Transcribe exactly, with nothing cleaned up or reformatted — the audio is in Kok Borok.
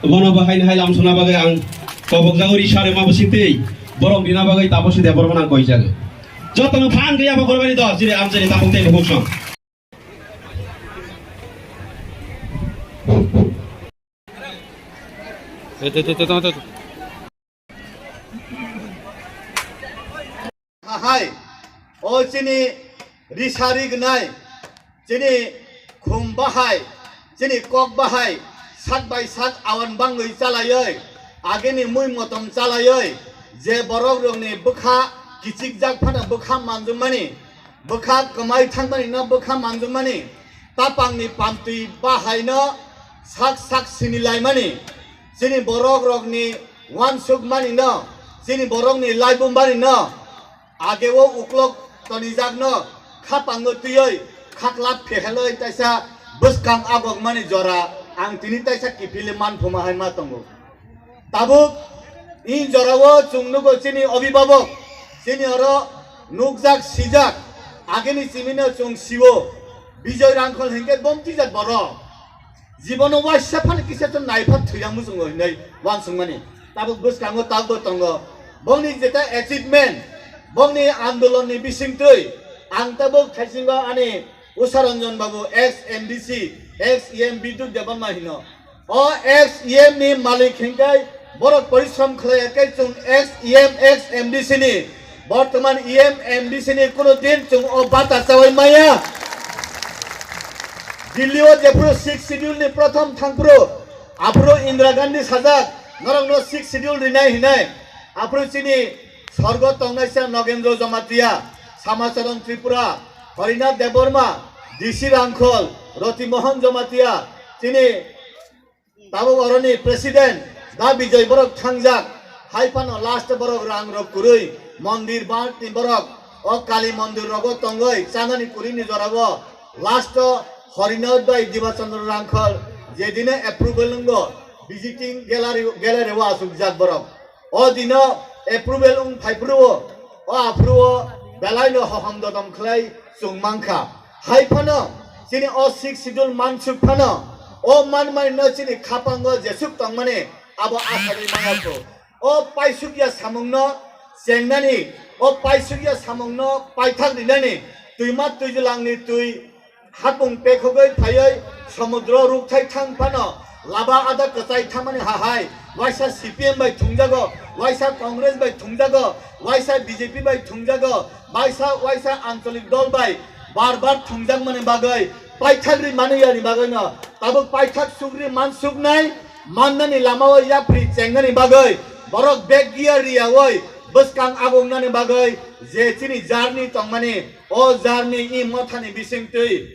Bono bo haino hai lamsona bagwi ang kobokjago ri sare ma bwswk twi borok rina bagwi Taposi Debbarmano ang koijago. Jotono phan gwi abo korbani dos jire amchari tabuk tei bukhuk song. Ahai, o chini risari gnai, chini khum bahai, chini kok bahai, sak bai sak awan bangwi chalaioi, agini mui motom chalaioi, je borok rokni bwkha kichikjak phano bwkha manjukmani, bwkha kwmai thangmani no bwkha manjukmani, tapangni pamtwi bahaino sak sak sinilaimani, chini borok rokni uansukmani no, chini borokni laibumbani no, ageo uklok tonijakno khapango twiwi khaklap phehelwi taisa bwskang agokmani jora ang tini taisa kiphilwi manphuma hai ma tongo. Tabuk in jorao chwng nugo chini obibabok, chini oro nukjak sijak, agini chimino chwng siwo, Bijoy Rangkhol hinkhe bom twijak borok. Jibono waisa phano kisa chwng naipha thwiya muchungo hinwi uansukmani. Tabuk bwskango tabukbo tongo. Bongni jeta achievement, bongni andolonni bisingtwi ang tabuk thaisingo ani Usha Ranjan Babu, ex M D C, ex E M Bidut Debbarma hino. O ex E M ni malik hinkai borok porishrom khlai khe chwng ex E M, ex M D C ni, bortoman E M, M D C ni kuno din chwng o bata chawi maya. Delhi o jephuru six schedule ni prothom thangphuru, aphuru Indira Gandhi sajak, norokno six schedule rinai hinai. Aphuru chini sorgo tongnaisa Nogendra Jamatia, Samacharan Tripura, Harinath Debbarma, D C Rangkhol, Roti Mohan Jamatia, chini tabuk oroni president, da Bijoy borok thangjak, hai phano last borok rang rok kwrwi, mondir bantni borok, o Kali mondir rogo tongwi, chanani kwrwini jorao, last o Harinath bai Diba Chandra Rangkhol, jedino approval wngo, visiting gallery, gallery o achukjak borok. O dino approval wng phai phuru o, o aphuru o belai no hohom dodom khlai chwng mankha. Hai phano chini o six schedule mansuk phano o manmani no chini khapango jesuk tongmani abo asagwi maya kho. O paisukya samung no chengnani, o paisukya samung no paithak rinani, twima twijlangni twi Hapung pekhogwi phaiwi somudro rukthai thang phano laba ada kwchai thangmani hahai, waisa C P M bai thungjago, waisa Congress bai thungjago, waisa B J P bai thungjago, waisa, waisa ancholik dol bai bar bar thungjakmani bagwi paithak ri manwi yani bagwino tabuk paithak sugri mansuknai mannani lamao yapri chengnani bagwi borok bag gear riyawi bwskang agungnani bagwi je chini jarni tongmani o jarni i mothani bisingtwi